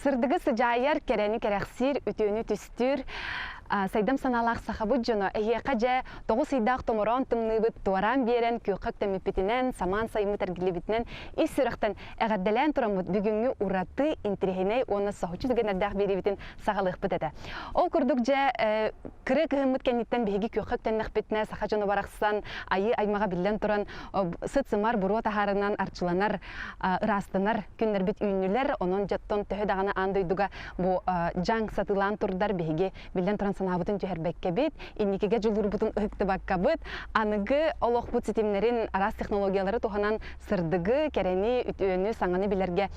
Сырдыгы сыдьаайар, кэрэни кэрэхсиир, үтүөнү түстүүр сайдам санаалаах сахабыт дьоно эһиэхэ дьэ 9 ыйдаах томороон тымныыбыт туораан биэрэн күөххэ үктэммиппитинэн, самаан сайыммыт эргиллибитинэн ис сүрэхтэн эҕэрдэлээн тураммыт бүгүҥҥү ураты интириэһинэй уонна соһуччу түгэннэрдээх биэриибитин саҕалыахпыт этэ. Ол курдук дьэ кырыы кыһыммыт кэнниттэн биһиги күөххэ үктэннэхпитинэ саха дьоно барахсан айыы аймаҕа биллэн туран сыт-сымар буруо таһаарынан арчыланар ыраастанар күннэрбит үүннүлэр. Онон дьоттон төһө даҕаны аан дойдуга бу дьаҥ сатыылаан турдар биһиги биллэн туран санаабытын түһэрбэккэбит, инникигэ дьулуурбутун ыһыктыбаккабыт, аныгы олохпут ситимнэрин араас технологиялары туһанан сырдыгы, кэрэни, үтүөнү, саҥаны билэргэ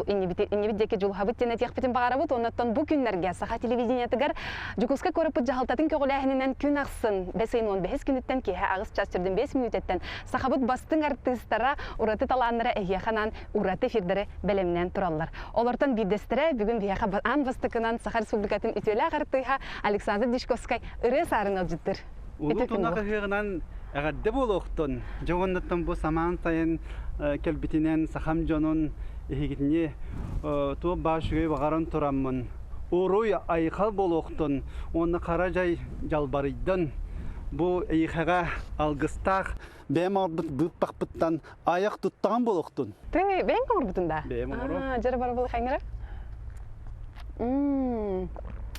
иннибит диэки дьулуһабыт диэн этиэхпитин баҕарабыт. Оннуттан бу күннэргэ Саха телевидениетыгар Дьокуускай куораппыт дьаһалтатын көҕүлээһининэн күн ахсын бэс ыйын 15 күнүттэн киэһэ 8 час 45 мүнүүтэттэн сахабыт бастыҥ артыыстара, ураты талааннара эһиэхэ анаан ураты эфирдэри бэлэмнээн тураллар. Олортон биирдэстэрэ бүгүн биһиэхэ аан бастакынан Саха Республикатын үтүөлээх артыыһа Александр Дьячковскай ырыа саарын ыалдьыттыыр. Улуу тунах ыһыаҕынан эҕэрдэ буолуохтун! Дьэ уоннаттан бу самаан сайын кэлбитинэн сахам дьонун эһигитини туох баар үчүгэй баҕаран тураммын уруй айхал буолуохтун уонна хара дьай дьалбарыйдын бу эйиэхэҕэ алгыстаах бэйэм оҥорбут быыппахпыттан айах туттаҕын буолуохтун. Ты бэйэҥ оҥорбутун да? Бэйэм оҥором. Дьэ барабыл хайнара.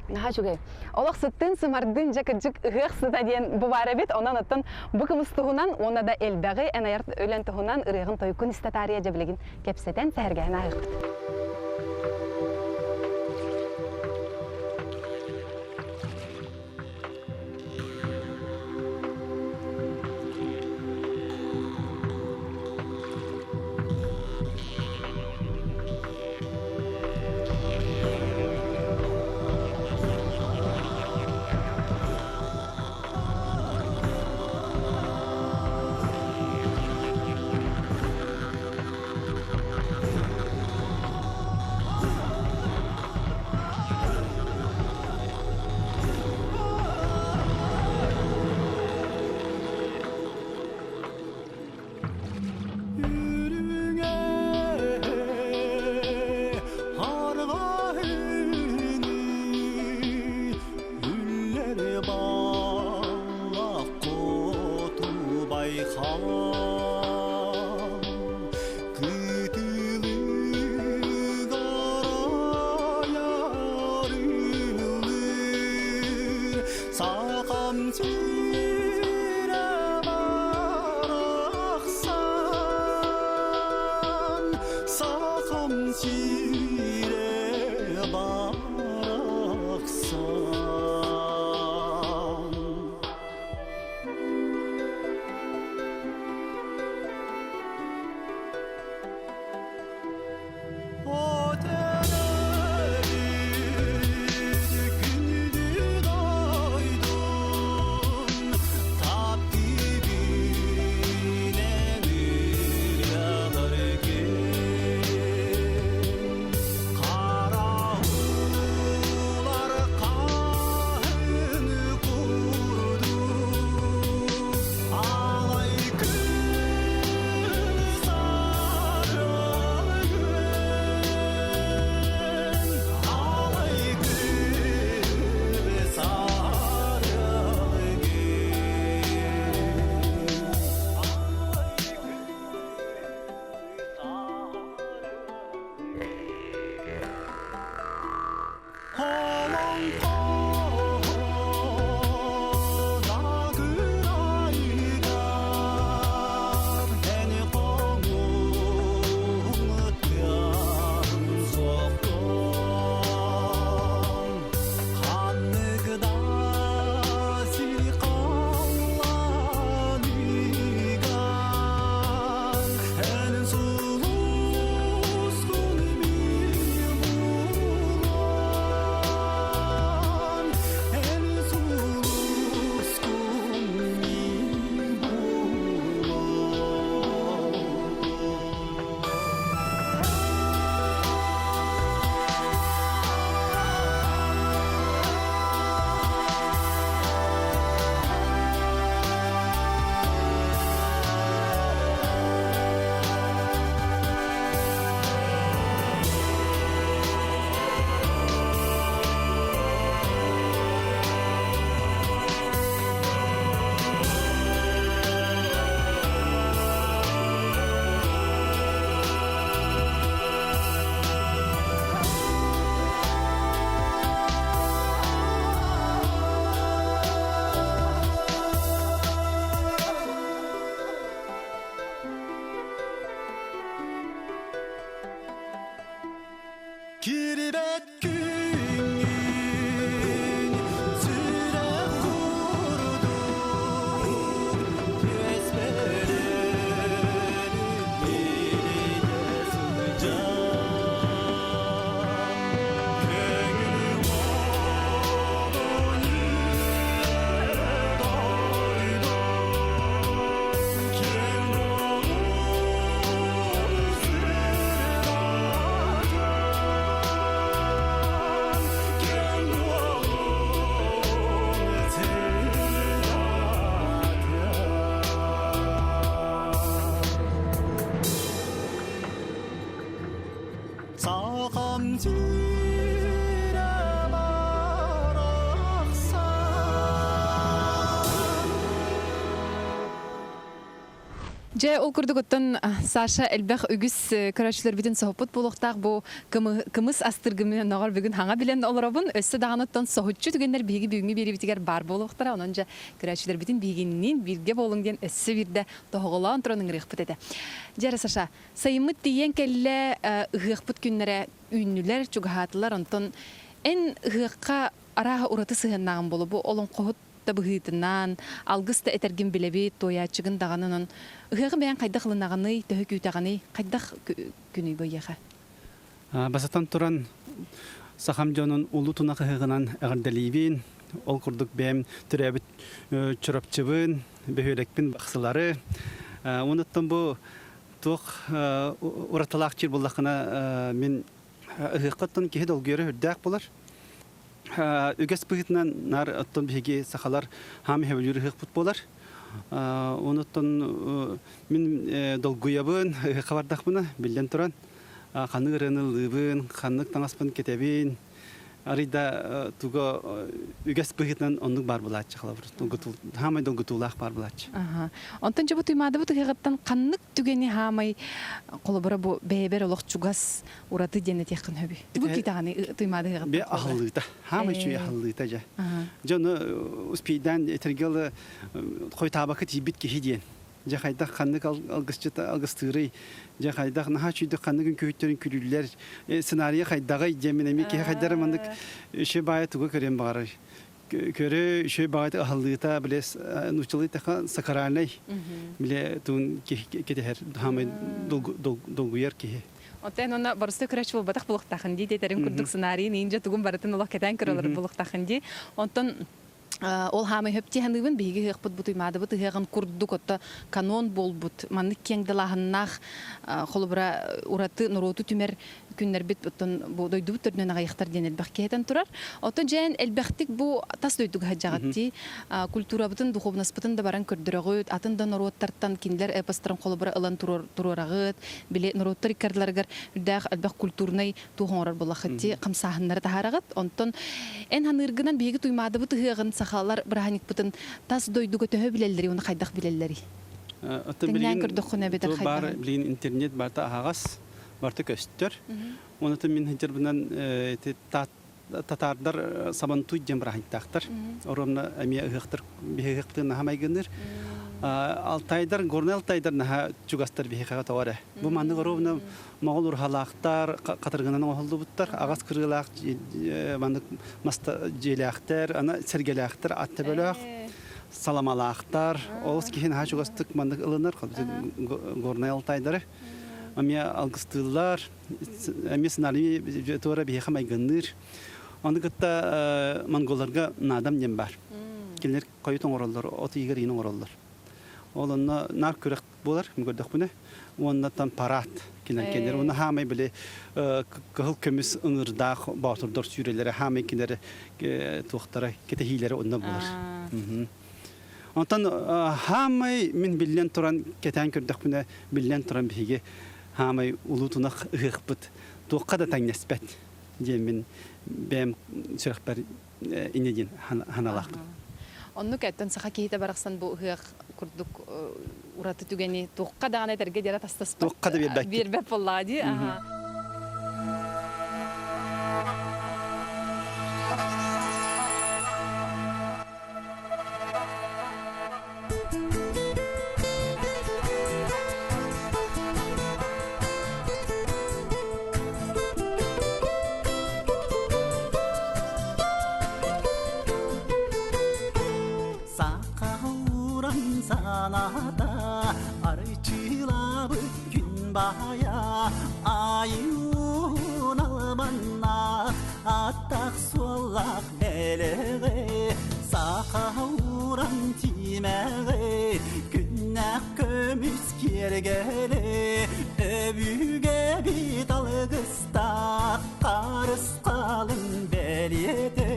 Наһаа үчүгэй. Олох сыттын сымардын дьэ кырдьык ыһыах сыта диэн бу баар эбит. Онон оттон бу кымыс туһунан уонна да элбэҕи эн айар үлэн туһунан ырыаҕын тойуккун истэ таарыйа дьэ билигин кэпсэтэн сэһэргэһэн ааһыахпыт. Дьэ, ол курдук оттон Саша элбэх үгүс көрөөччүлэрбитин соһуппут буолуохтаах бу кымыс астыргымын онноҕор бүгүн хаҥа билэн олоробун. Өссө даҕаны оттон соһуччу түгэннэр биһиги бүгүҥҥү биэриибитигэр баар буолуохтара. Онон дьэ көрөөччүлэрбитин биһигинниин бииргэ буолуҥ диэн өссө биирдэ тоһоҕолоон туран ыҥырыахпыт этэ. Дьэ эрэ, Саша, сайыммыт тиийэн кэллэ, ыһыахпыт күннэрэ үүннүлэр, чугаһаатылар. Онтон эн ыһыахха арааһа ураты сыһыаннааҕын буолуо. Бу олоҥхоһут да быһыытынан, алгыс да этэргин билэбит, туойааччыгын даҕаны онон ыһыаҕы бэйэҥ хайдах ылынаҕыный, төһө күүтэҕиний, хайдах күнүй бу эйиэхэ? Басатан туран сахам дьонун улуу тунах ыһыаҕынан эҕэрдэлиибин. Ол курдук бэйэм төрөөбүт Чурапчыбын, бөһүөлэкпин Бахсылары. Онуттан бу туох уратылаах чир буллаххына мин ыһыахха киһи долгуйара үрдээх булар. Үгэс быһыытынан наар оттон биһиги сахалар хаам иһэбилүүр ыһыахпыт буолар. Онуттан мин долгуйабын, ыһыахха бардахпына, биллэн туран, ханнык ырыаны ыллыыбын, ханнык таҥаспын кэтэбин, арыйда туга үгэс быһыытынан оннук баар булааччы холобур хаамай долгутуулаах баар булааччы. Онтон дьэ бу Туймаадабыт ыһыаҕыттан ханнык түгэни хаамай холобура бу бэйэбэр олох чугас ураты диэн этиэххин сөбүй? Тугу киитэҕиний Туймаада ыһыаҕыттан? Бе аһыллыыта. Хаамай үчүгэй аһыллыыта дьэ. Дьону успейдаан этэргэ хойутаабакка тиийбит киһи диэн. Дьэ хайдах ханнык алгысчыт алгыстыырый, дьэ хайдах наһаа үчүйдүк ханнык үҥкүүһүттэрин күлүүллэр, сценарийа хайдаҕый диэн мин эмиэ киһи хайдара маннык үчүгэй баайы тугу көрүөн баҕарар. Көрө үчүгэй баҕайытык аһыллыыта, бile нууччалыы эттэххэ сакральнай, бile тугун кэтэһэр, хаамай долгуйар киһи. Оттон онно барыста көрөөччү буолбатах булуохтаахын дии диэтэрин курдук сценарийын иин дьэ тугун барытын олох кэтээн көрөлөр булуохтаахын дии. Онтон Ол хаамай хөп дии саныыбын, биһиги ыһыахпыт бу Туймаадабыт ыһыаҕын курдук отто канон буолбут, маннык киэҥ далааһыннаах холобура ураты норуоту түмэр күннэрбит оттон бу дойдубут төрдүнэн аҕыйахтар диэн элбэх киһитэн турар. Оттон дьээн элбэхтик бу тас дойдуга сылдьаҕыт дии. Культурабытын, духовнаспытын да баран көрдөрөҕүт, атын да норуоттартан кинилэр эпостарын холобура ылан туруораҕыт. Били норуоттар иккардыларыгар үрдээх элбэх культурнай туох оҥорор буоллаххыт дии хамсааһыннары таһаараҕыт. Онтон эн ханыыргынан биһиги Туймаадабыт ыһыаҕын сахалар бырааһынньыкпытын тас дойдуга төһө билэллэрий уонна хайдах билэллэрий? Оттон Тэҥнээн көрдөххүнэ эбэтэр баар хайдаҕый? билигин интернет барыта аһаҕас, барыта көстөр. Онон мин сылдьарбынан ити татаардар Сабантуй диэн бырааһынньыктаахтар. Оруобуна эмиэ ыһыахтар биһи ыһыахпытын наһаа майгынныыр. Алтайдар, Горнай Алтайдар наһаа чугастар биһиэхэҕэ тоҕо эрэ. Бу маннык оруобуна Моҕол ураһалаахтар хатырыгынан оҥоһуллубуттар, аҕас кырыылаах маннык маста дьиэлээхтэр, аны сэргэлээхтэр, ат төбөлөөх, саламалаахтар. Олус киһи наһаа чугастык маннык ылынар, Горнай Алтайдары. Эмиэ алгыстыыллар, эмиэ сценарий туора биһиэхэ майгынныыр. Ону кытта монголларга наадам диэн баар. Кинилэр хойут оҥороллор, от ыйыгар иин оҥороллор. Ол онно наар күрэх буолар, көрдөхпүнэ. Уонна там парад кинер Уонна хаамай били кыһыл көмүс ыҥырдаах боотурдар сүүрэлэрэ хаамай кинер туохтара кэтэһиилэрэ онно буолар. Онтон хаамай мин биллэн туран кэтээн көрдөхпүнэ биллэн туран биһиги хаамай улуу тунах ыһыахпыт туохха да тэҥнэспэт диэн мин бэйэм сүрэхпэр инньэ диэн ханалаахпын. Оннук эттэн саха киһитэ барахсан бу ыһыах курдук ураты түгэни туохха даҕаны этэргэ диэри атастаспат туохха да биэрбэт биэрбэт буоллаҕа дии. Сахауран санаата арчылабыт күн баайа айуун албаннаах аттах суоллаах бэлэҕи сахауран тимэҕи күннээх көмүс киэргэли өбүгэбит алгыстаах харысхалын бэлиэтэ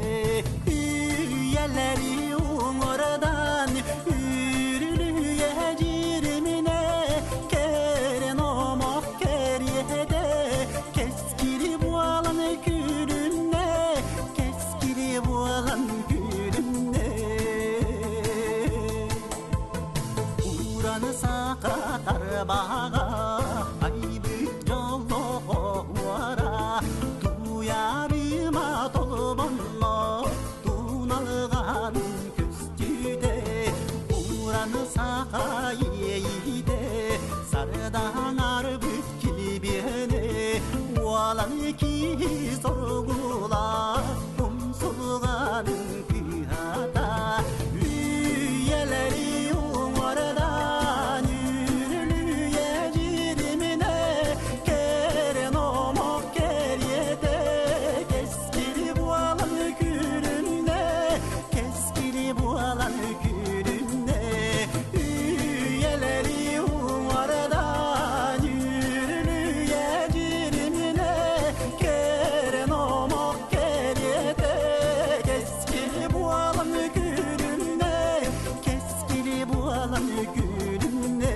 үйэлэри уҥуордан үрүлүйэ дьириминэ кэрэн омох кэриэтэ кэскили буолан күлүннэ кэскили буолан күлүннэ ураны саха. Барбаҕа айбыт дьоллоҕуора Туйаарыма толбонно Туналҕан көстүүтэ Уран саха иэйиитэ Сардаҥ арбыт килбиэнэ Уолан киһи соргула Умсулҕанын кыһата Үйэлэри уҥуордан Үрүлүйэ дьириминэ Кэрэн омок кэриэтэ Кэскили буолан күлүннэ Кэскили буолан күлүннэ Үйэлэри уҥуордан Үрүлүйэ дьириминэ Кэрэн омок кэриэтэ Кэскили буолан күлүннэ Кэскили буолан күлүннэ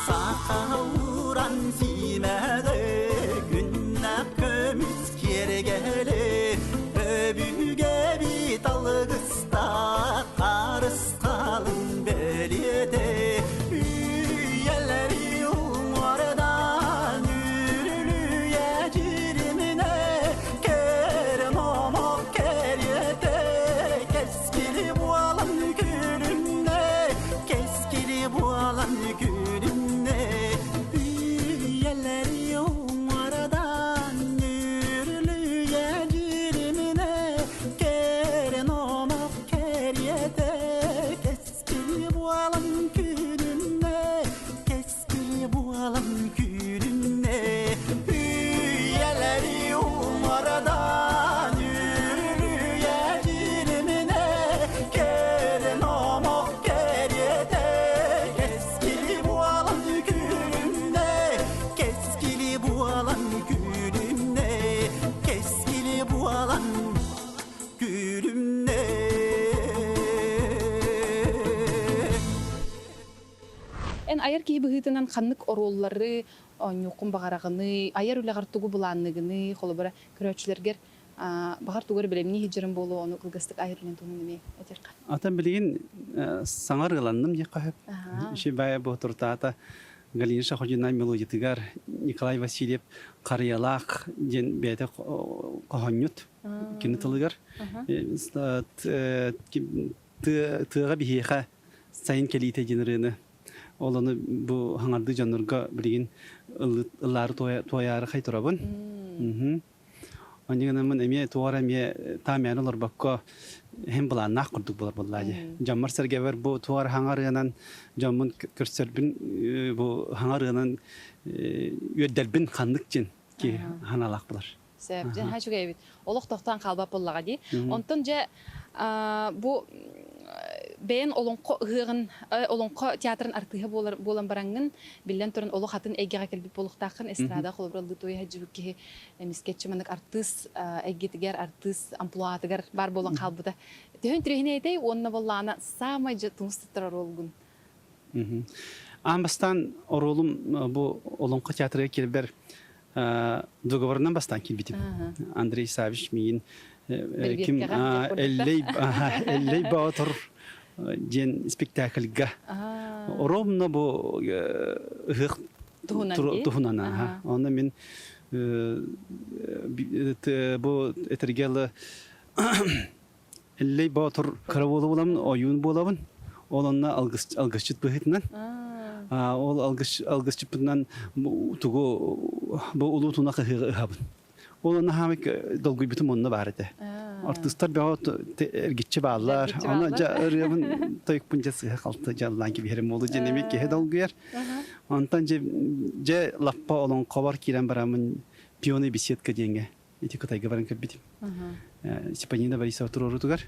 Саха уран симэҕи күннэх көмүс киэргэлэ Өбүгэбит алгыстаах харысхалын бэлиэтэ Үйэлэри уҥуордаан үрүлүйэ дьириминэ Кэрэ номох кэриэтэ Кэскили буолан күлүмнэ Кэскили буолан күлүмнэ Үйэлэри уҥуордаан үрүлүйэ дьириминэ Кэрэ номох кэриэтэ Кэскили буолан күлүмнэ Кэскили буолан күлүмнэ Үйэлэри уҥуордаан үрүлүйэ дьириминэ Кэрэ номох кэриэтэ Кэскили буолан күлүмнэ Кэскили буолан күлүмнэ Кэскили буолан күлүмнэ Эн айар киһи быһыытынан ханнык оруоллары оонньуоххун баҕараҕыный, айар үлэҕэр тугу былаанныгыный, холобура, көрөөччүлэргэр баҕар тугу эрэ бэлэмнии сылдьарым буолуо, ону кылгастык айар үлэн туһунан эмиэ этиэххэ. Атын билигин саҥа ырыаланным диэххэ сөп. Шибая Боотуртаата Галина Шахудина мелодиятыгар Николай Васильев Харыйалаах диэн бэйэтэ хоһоонньут кини тылыгар тыаҕа биһиэхэ сайын кэлиитэ диэн ырыаны ол ону бу хаҥардыы дьоннорго билигин ыллаары туойаары хай турабын. Онньа гынаммын эмиэ туора эмиэ таамыйаны олорбокко иһин былааннаах курдук буолар буоллаа дии. Дьоммор сэргэбэр бу туора хаҥарыанан дьоммун көрсөрбүн бу хаҥарыанан үөрдэрбин ханнык дьин ки ханалаах булар. Сөп, дьэ наһаа үчүгэй эбит. Олох тохтоон хаалбат буоллаҕа дии. Онтон дьэ бу бэйэн олоҥхо ыһыаҕын, олоҥхо театрын артыыһа буолар буолан бараҥҥын, биллэн туран олох атын эйгэҕэ кэлбит буолуохтааххын, эстрада холобура ыллыы туойа сылдьыбыт киһи эмискэччи маннык артыыс эйгэтигэр, артыыс амплуатыгар баар буолан хаалбыта. Төһө интэриэһинэй этэй уонна буоллаҕына саамай дьэ тумус туттар оруолгун? Аан бастаан оруолум бу Олоҥхо театрыгар киирбэр договорынан бастаан киирбитим. Андрей Савич миигин ким Эллэй Эллэй Боотур диэн спектакльга ровно бу ыһыах туһунан онно мин бу этэргэ Эллэй Боотур кыра буолабын, ойуун буолабын. Ол онно алгысчыт быһыытынан. Ол алгысчыппытынан тугу бу улуу тунах ыһыаҕы ыһабын. Ол онно хаамык долгуйбутум онно баар этэ. Артыыстар бөҕө эргиччи бааллар. Аны дьэ ырыабын тойукпун дьэ сыһа халты дьаллаан кэбиһэрим буолу дьэ эмиэ киһи долгуйар. Онтон дьэ дьэ лаппа олоҥхобор киирэн бараммын пионы беседка диэҥҥэ ити Кытайга баран кэлбитим. Степанина Борисова туруорутугар.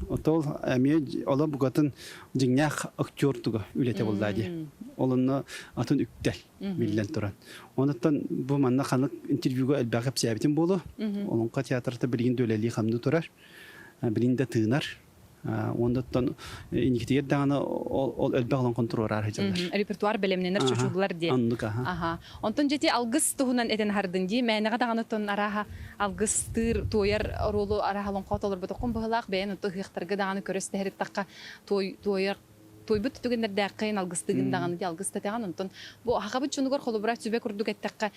Отол эмиэ оло букатын дьиҥнээх актер туга үлэтэ буолла дии. Ол онно атын үктэл биллэн туран. Онуттан бу манна ханнык интервьюга элбэх кэпсээбитим буолуо. Олоҥхо театрта билигин да үлэлии хамныы турар. Билигин да тыынар. Оннуттан инникитигэр даҕаны ол элбэх олоҥхон туруораар сылдьаллар. Репертуар бэлэмнэнэр чочуллар диэн. Оннук аха. Аха. Онтон дьэти алгыс туһунан этэн аһардын дии. Мээнэҕэ даҕаны оттон арааһа алгыстыыр, туойар оруолу арааһа олоҥхо толорботоххун быһыылаах бэйэн отто ыһыахтарга даҕаны көрө истэһэриттахха туойар туойбут түгэннэрдээххин алгыстыгын даҕаны дии алгыс тэтэҕин онтон бу хахабыт дьонугар холобура сүбэ курдук эттэххэ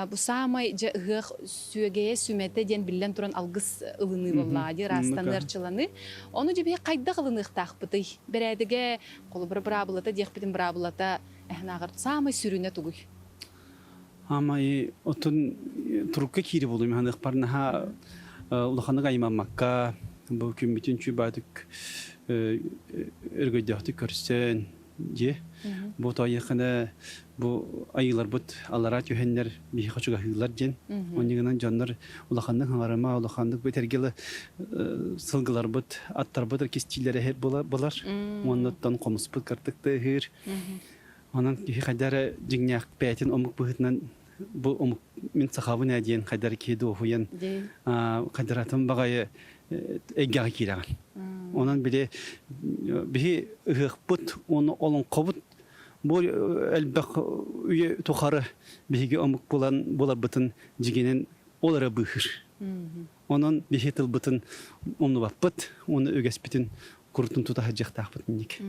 бу саамай дьэ ыһыах сүөгэйэ сүмэтэ диэн биллэн туран алгыс ылыныы буоллаҕа дии ыраастаныы арчыланыы ону дьэ биһи хайдах ылыныахтаахпытый бэрээдэгэ холобура быраабылата диэхпитин быраабылата эһэнааҕар саамай сүрүнэ тугуй Амай отун турукка киири буолуом ханыахпар наһаа улаханнык аймаммакка бу күммүтүн чуйбаатык өргөйдөөхтүк көрсөн дьиэ бу тоойахына бу айыыларбыт аллараа түһэннэр биһиэхэ чугаһыыллар диэн онньугунан дьоннор улаханнык хаҥарыма улаханнык бу этэргилы сылгыларбыт аттарбыт кистиилэрэ булар уоннаттан хомуспут картык тыаһыыр. Онон киһи хайда эрэ дьиҥнээх бэйэтин омук быһыытынан бу омук мин сахабын ээ диэн хайда эрэ киһи дуоһуйан хайдаратын баҕайы эйгэҕэ киирэҕин. Онон били биһи ыһыахпыт уонна олоҥхобут бу элбэх үйэ тухары биһиги омук буолан буоларбытын дьигинэн ол эрэ быыһыыр. Онон биһи тылбытын умнубаппыт уонна үгэспитин курутун тута сылдьыахтаахпыт инник.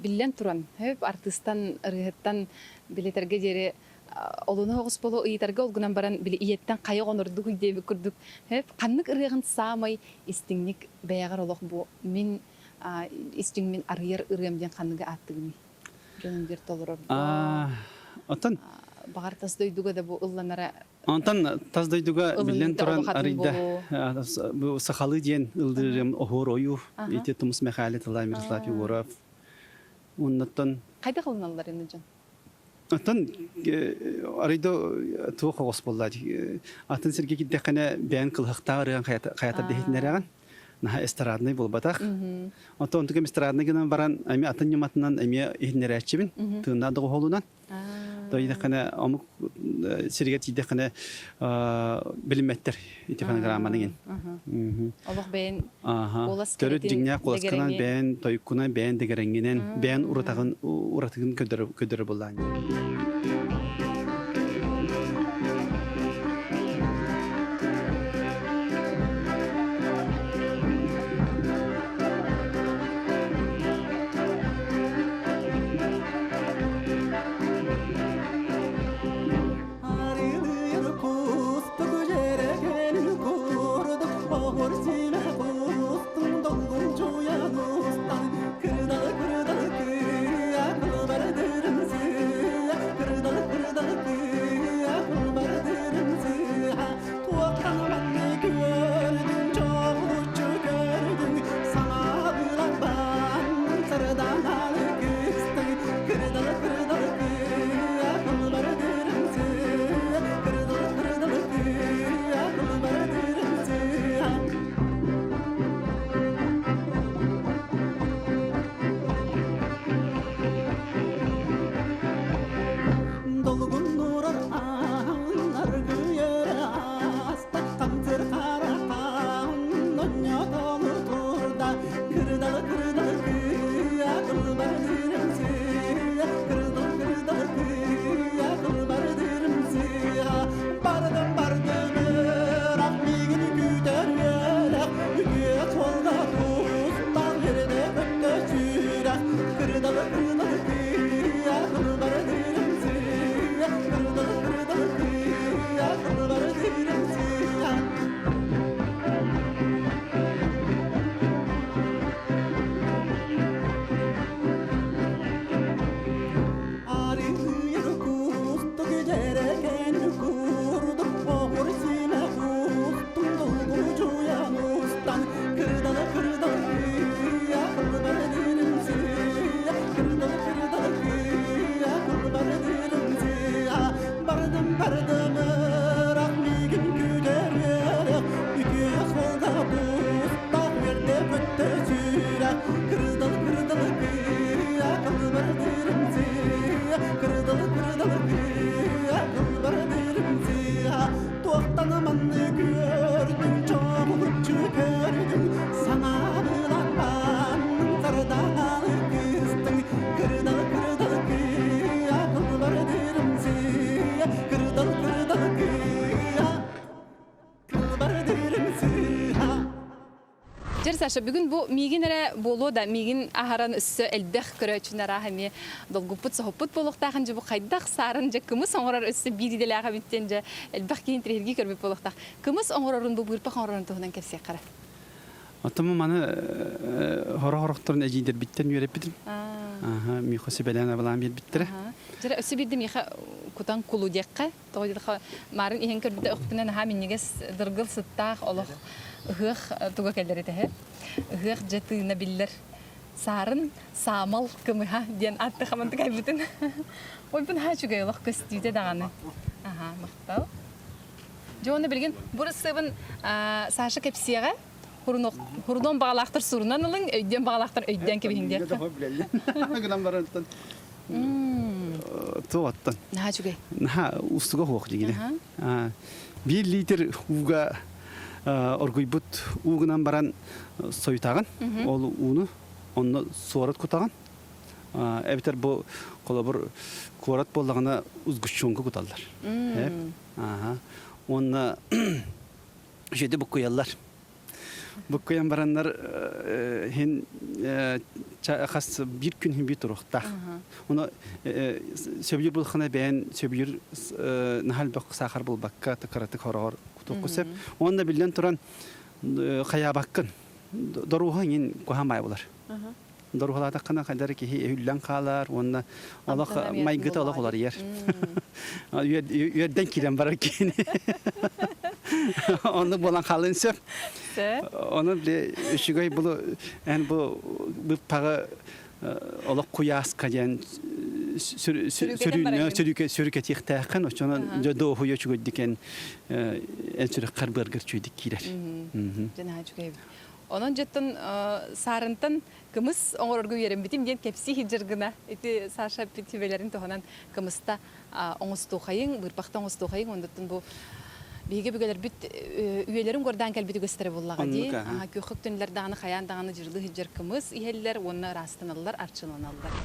Биллэн туран, хөп артыыстан, ырыаһыттан билэтэргэ диэри олуна оҕус болу ыйытарга ол гынан баран били ийэттэн хайа оҕонордугуй диэбит курдук хөп ханнык ырыаҕын саамай истиҥник бэйэҕэр олох бу мин истиҥ мин арыйар ырыам диэн ханныгы ааттыгыный? Дьонун диэр толорорго. Оттон баҕар тас дойдуга да бу ылланара Онтон тас дойдуга биллэн туран арыйда бу сахалыы диэн ылдырым оһуор ойуу ити Тумус Михайло тыла Мирослав Егоров оннуттан Хайдах ылыналлар ини дьон? Оттон арыйда туох оҕус буолла атын сиргэ киирдэххинэ бэйэн кылыһахтаах ырыаҥ хайатар дэһитинэрэҕин наһаа эстрадный буолбатах. Онтон онтукам эстрадный гынан баран эмиэ атын ньыматынан эмиэ иһитиннэрээччибин тыыннаах доҕуһуолунан. Тойдаххына омук сиригэр тиийдэххинэ билиммэттэр ити фонограмманы иҥин. Олох бэйэн куолас Төрүт дьиҥнээх куоласкынан бэйэн тойуккунан бэйэн дэгэрэҥҥинэн бэйэн уратаҕын уратыгын көрдөрөр буоллаан. Арылыыр кустук дьэрэкээн курдук оһуор симэх кустуҥ долгунчуйан устан кырдал кырдал кыа кылбардырым сыа кырдал кырдал кыа кылбардырым сыа туохтан маннык үөрдүҥ чоҕулуччу көрдүҥ саҥа баан сардаҥалы кыстыҥ кырдал кырдал кыа кылбардырым сыа кырдал кырдал кыа кылбардырым сыа. Долгуннурар аан аргыйар ааста хамсыр харахан онньотону турда кырдал кырдал кыа кылбардырым сыа кырдал кырдал кыа кылбардырым сыа бардым бардым ыраах миигин күүтэр үөрэх үтүө суолга тустан эрдэ көттө сүрэх кырдал кырдал кыа кылбардырым сыа кырдал кырдал кыа кылбардырым сыа. Арыйар кустук дьэрэкээн курдук оһуор симэх устун долгучуйан устан кырдала кырдал кыа кылбардырым сыа кырдал кырдал кыа кылбардырым сыа бардым бардым ыраах миигин күүтэр үөрэх үтүө суолга тустаах үөрдэ көттө сүрэх кырдал кырдал кыа кылбардырым сыа кырдал кырдал кыа кылбардырым сыа туохтан маннык үөрдүҥ чоҕулуччу көрдүҥ санаабылаппан сардаҥалы кыстыҥ кырдал кырдал кыа кылбардырым сыа кырдал кырдал кыа кылбардырым сыа. Дьэр, Саша, бүгүн бу миигин эрэ буолуо да, миигин аһаран өссө элбэх көрөөччүнү арааһа эмиэ долгуппут, соһуппут буолуохтаахын дьэ бу хайдах саарын дьэ кымыс оҥорор өссө биир идэлээх эбит диэн дьэ элбэх киһи интириэһиргии көрбүт буолуохтаах. Кымыс оҥорорун бу быырпах оҥорорун туһунан кэпсиэххэ эрэ. Оттон маны хоро-хорохторун эдьиийдэрбиттэн үөрэппитим. Аха, миэхэ сүбэлээн абылаан биэрбиттэрэ. Дьэ, өссө биирдэ миэхэ кутан кулу диэххэ. Тоҕо диэтэххэ, маарын иһэн көрбүтэ өхпүнэ наһаа минньигэс дыргыл сыттаах олох ыһыах туга кэлэр этэ. Ыһыах дьэ тыына биллэр. Саарын саамал кымыһа диэн аатты хамантык айбытын. Ой, бу наһаа үчүгэй олох көстүүтэ даҕаны. Аха, махтал. Дьэ уонна билигин бу ырысыабын Саша кэпсиэҕэ. Хурунуон баҕалаахтар сурунан ылыҥ, өйдүөн баҕалаахтар өйдөөн кэбиһиҥ диэххэ. Гынан баран туоттан. Наһаа үчүгэй. Наһаа устуга суох дьиҥинэ. Биир литр ууга оргуйбут уугунан баран сойутаҕын. Ол ууну онно суорат кутаҕын. Эбэтэр бу холобур куорат буоллаҕына сгущенка куталлар. Уонна үчүгэйдик буккуйаллар. Буккуйан бараннар хин хас биир күн хин биир туруохтаах. Ону сөбүлүүр булхана бэйэн сөбүлүүр наһаа элбэх саахар булбакка кыратык хороҕор кутуохха сөп. Уонна биллэн туран хайаабаккын. Доруоһа иҥин куһаан баай булар. Доруоһалаатаххына хайдары киһи өһүллэн хаалар уонна олох майгыта олох уларыйар. Үөрдэн киирэн барар киһини. Оннук буолан хаалын сөп. Ону били үчүгэй булу эн бу быппаҕы олох куйааска диэн сүрүкэтиэхтээххин оччонон дьэ дооһуйа үчүгэйдик эн эн сүрэххэр быаргар үчүгэйдик киирэр. Дьэ наһаа үчүгэй эбит. Онон дьэттэн саарынтан кымыс оҥорорго үөрэммитим диэн кэпсии сылдьар гына ити Саша сүбэлэрин туһанан кымыста оҥостуохайыҥ, быырпахта оҥостуохайыҥ, оннуттан бу биһиги өбүгэлэрбит үйэлэрин угордаан кэлбит үгэстэрэ буоллаҕа дии. Күөххэ үктэннилэр даҕаны хайаан даҕаны дьырылыы сылдьар кымыс иһэллэр уонна ыраастаналлар, арчыланаллар.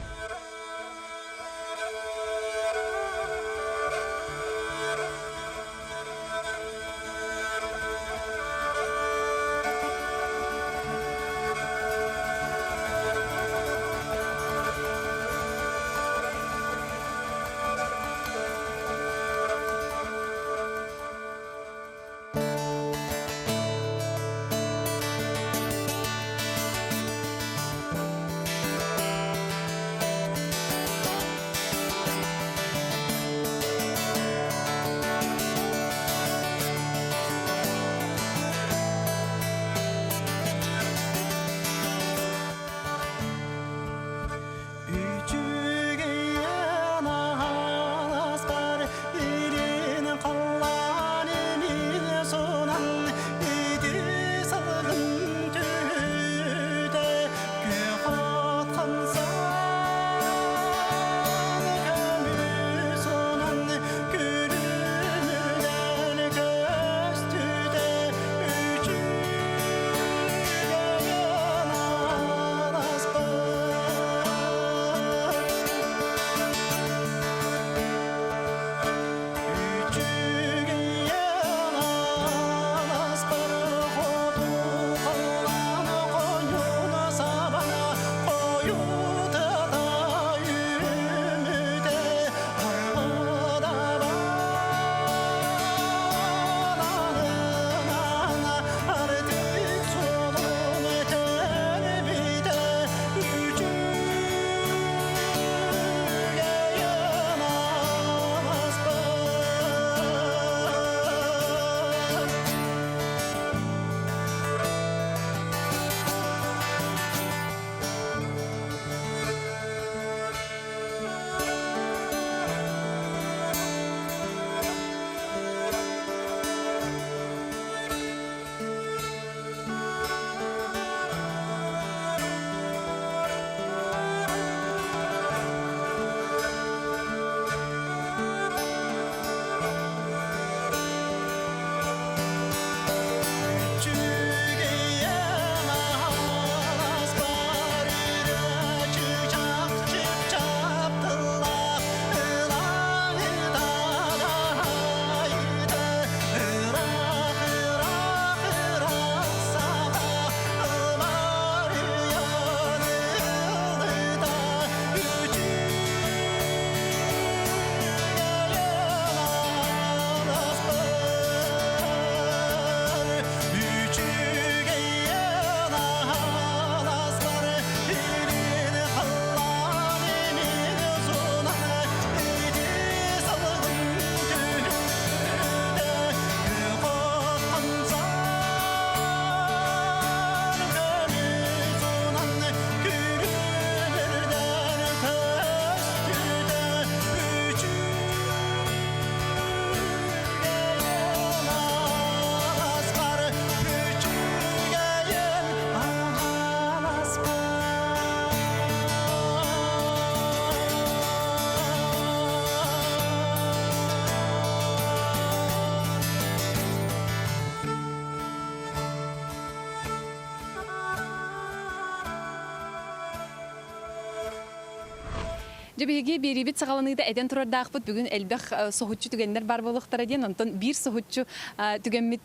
Дьэ биһиги биэриибит саҕаланыыта этэн турардаахпыт бүгүн элбэх соһуччу түгэннэр баар буолуохтара диэн, онтон биир соһуччу түгэммит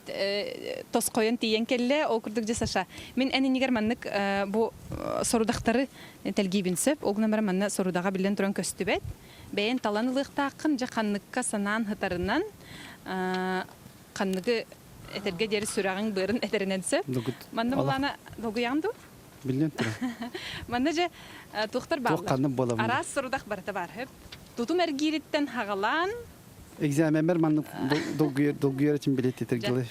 тосхойон тиийэн кэллэ. Ол курдук дьэ Саша, мин эн иннигэр маннык бу сорудахтары тэлгиибин сөп. Ол гынан баран манна сорудаҕа биллэн туран көстүбэт. Бэйэн талан ылыахтааххын, дьэ ханныкка санаан сытарынан ханныгы этэргэ диэри сүрэҕиҥ быарын этэринэн сөп. Манна булаана долгуйаҕын дуу? Биллэн турар. Манна дьэ туохтар Туох бааллар? ханнык буолабын? Араас сорудах барыта баар. Тутум эргиириттэн хаҕалаан Экзаменмэр маннык долгуйар этим билиэттэтэргэ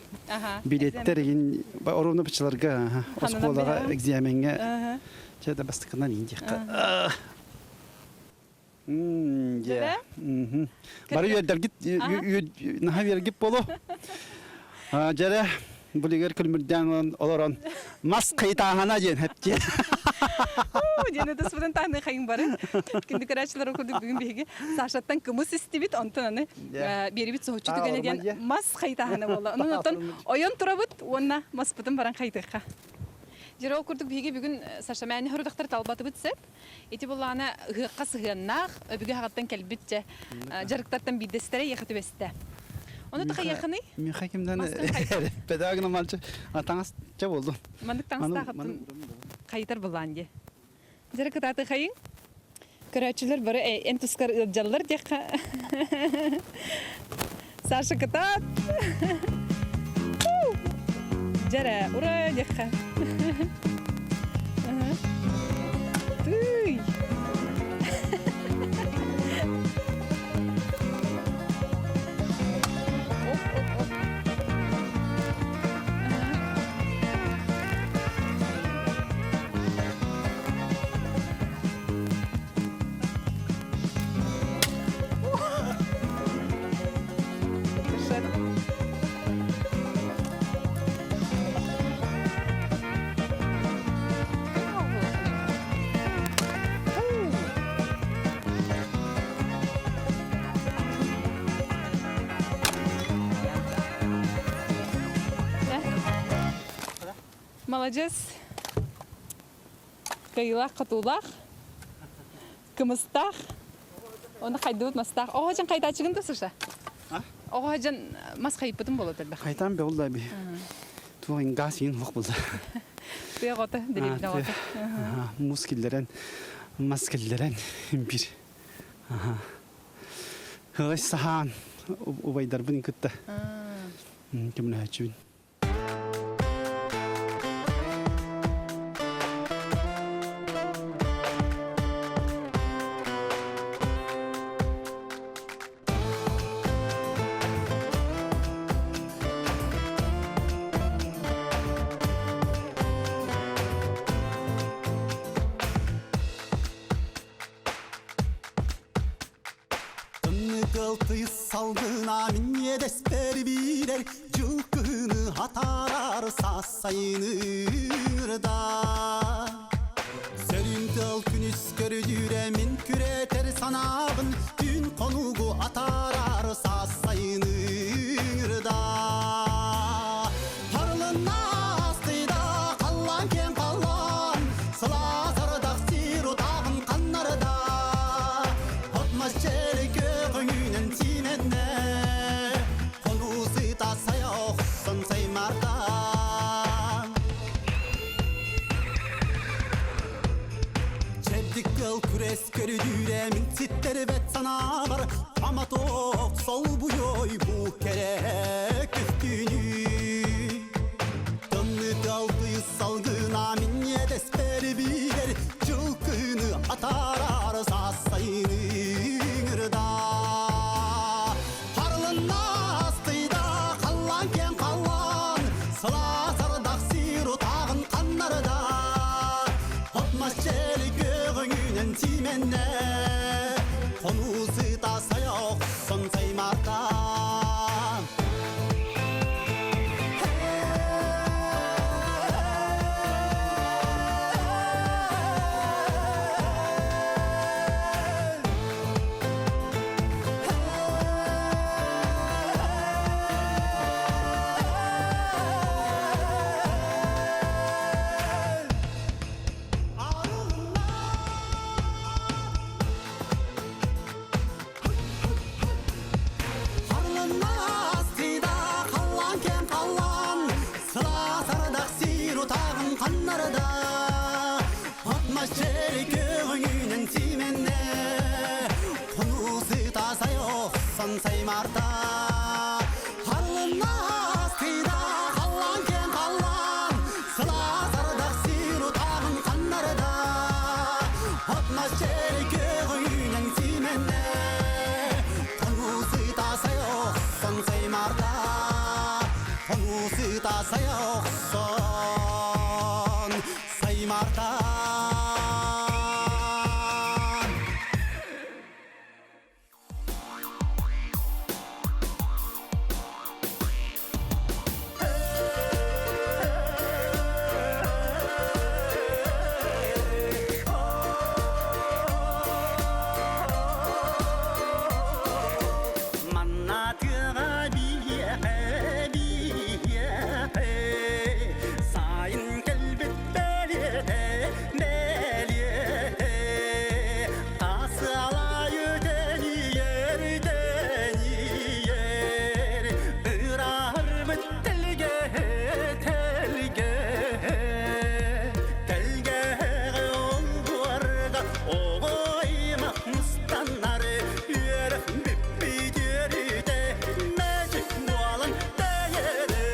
билиэттэр игин оруобуна баччаларга оскуолаҕа экзамеҥҥа чэ да бастакынан иин диэххэ. Дьэ. Бары үөрдэргит наһаа үөргит болу. Дьэрэ булигер күлмүрдээн олорон мас кыйтааһана диэн хэптиэ. Диэн ытыспытын таһны хайын бары. Күндү көрөөччүлэр курдук бүгүн биһиги Сашаттан кымыс истибит, онтон аны биэрибит соһуччу түгэнэ диэн мас хайтааһына буолла. Онон оттон ойон турабыт уонна маспытын баран хайтыахха. Дьэ ол курдук биһиги бүгүн Саша мээни хорудахтар талбатыбыт сөп. Ити буллаҕына ыһыахха сыһыаннаах, өбүгэ аҕаттан кэлбит дьэ дьарыктартан биирдэстэрэ эйиэхэ түбэстэ. Ону тахайыаххыный? Миэхэ кимдэн педагог мальчик таҥас чэ буолду. Маннык таҥастаах хайытар буллаан дии. Дьэрэ кытааты хайыҥ. Көрөөччүлэр бары эн тускар ыалдьаллар диэххэ. Саша кытаат! Дьэрэ, ура диэххэ. Тыый! Оп-оп-оп. Молодец. Кыайыылаах-хотуулаах, кымыстаах, уонна хайдыбыт мастаах. Оҕо дьон хайдааччыгын да Саша? Оҕо дьон мас хайыппытын буола элбэх. Хайтан беулла би. Туох газ иин хуох булла. Тыа оҕото, дэриэбинэ оҕото. Мус киллэрэн, мас киллэрэн бир. Хылай саһаан убайдарбын кытта көмөлөһөөччүбүн. Тымныы салгына минньиэдэспэр биирэр дьыл кыһыны атаарар саас сайыныырда. Сөрүн тыал күнүс көрүдүүрэ мин күрэтэр санаабын күн хонугу атаарар саас сайыныырда. Тарлынна астыйда қаллан кең қаллан сылаас ардах сир утаҕын ханнарда Отмас жері көҕүҥүнэн сиимэннэ хонуу сыта сайа охсон саймарда. Чэбдик кыл күрэс көрүдүүрэ мин ситтэрбэт санаабар Аматок солбуйой бу кэрэ көстүүнү. Тымныы талтыйыс салгына минньиэдэспэр биирэр дьыл кыһыны атаарар саас сайыны ыҥырда. Харлынна астыйда халлаан киэҥ халлаан сылаас ардах сир утааҕын ханнарда. От-мас чэли көҕүҥүнэн сиимэннэ хонуу сыта сайа охсон саймарда. ханнарда Отмас жери көңүнен сименне Хонусы тасай охсон саймарта Халлынас тыйда халлан кен халлан Сылазардақ сир утағын қаннарда Отмас жери көңүнен сименне Хонусы тасай охсон саймарта Хонусы тасай охсон саймарта. Манна тыаҕа биһиэхэ сайын кэлбит бэлиэтэ бэлиэтэ Тасалай тэнийэр тэнийэр ыраарбыт тэлгэ тэлгэ тэлгэҕэ олбуорга оҕо аймах мустаннар үөрэх бүппүт үөрүүтэ мэжик буолан тэйэрэ.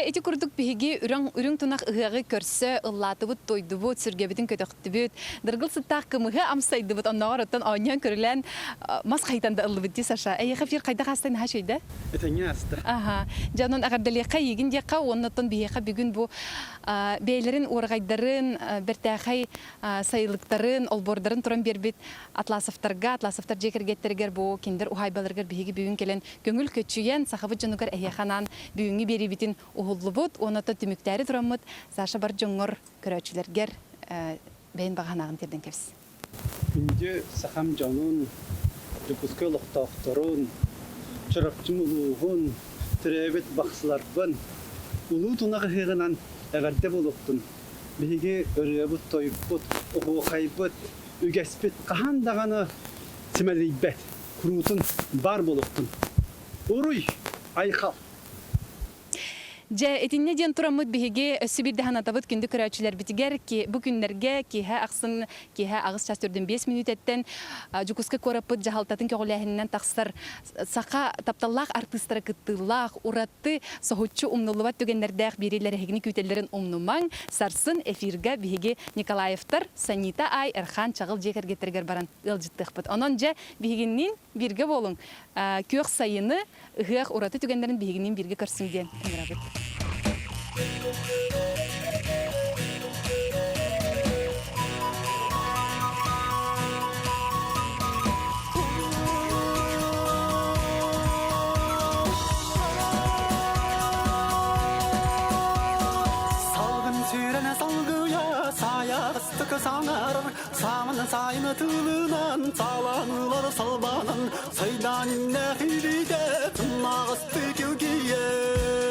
Дьэ, ити курдук биһиги үрүҥ, үрүҥ тунах ыһыаҕы көрсө ыллаатыбыт, туойдубут, сүргэбитин көтөхтүбүт, дыргыл сыттаах кымыһы амсайдыбыт, оннооҕор оттон оонньоон көрүлээн мас хайытан да ыллыбыт дии, Саша. Эйиэхэ эфир хайдах ааста наһаа үчүгэй Этэҥҥэ ааста. Аха. Дьэ, онон эҕэрдэлиэххэ эйигин диэххэ уонна оттон биһиэхэ бүгүн бу бэйэлэрин уораҕайдарын, бэртээхэй сайылыктарын, олбуордарын туран биэрбит Атласовтарга, Атласовтар дьиэ кэргэттэригэр бу кинилэр уһаайбаларыгар биһиги бүгүн кэлэн көҥүл көччүйэн, сахабыт дьонугар эһиэхэ анаан бүгүҥҥү биэриибитин уһуллубут уонна оттон түмүктээри тураммыт Саша бар дьоҥҥор, көрөөччүлэргэр бэйэн баҕа санааҕын тиэрдэн кэбис. Күндү сахам дьонун, Дьокуускай олохтоохторун, Чурапчым улууһун, төрөөбүт бахсыларбын Улуу Тунах ыһыаҕынан эҕэрдэ буолуохтун! Биһиги ырыабыт-тойукпут, оһуохайбыт, үгэспит хаһан даҕаны симэлийбэт, куруутун баар буолуохтун. Уруй! Айхал! Дьэ, итиннэ диэн тураммыт биһиги өссө биирдэ санатабыт күндү көрөөччүлэрбитигэр бу күннэргэ киэһэ ахсын киэһэ 8 чаас 45 мүнүүтэттэн Дьокуускай куораппыт дьаһалтатын көҕүлээһининэн тахсар саха тапталлаах артыыстара кыттыылаах, ураты соһуччу умнуллубат түгэннэрдээх биэриилэр эһигини күүтэллэрин умнумаҥ. Сарсын эфиргэ биһиги Николаевтар, Санита Ай, Эрхаан Чаҕыл дьиэ кэргэттэригэр баран ыалдьыттыахпыт. Онон дьэ, биһигинниин бииргэ буолуҥ. Күөх сайыны, ыһыах ураты түгэннэрин биһигинниин бииргэ көрсүҥ диэн ыҥырабыт. Салгын сүүрэнэ салгыйа саайаҕастык саҥарар саамын сайын тылынан сааланыылар салбанан сайдан иннэ илиитэ тымнаҕасты килгийэр.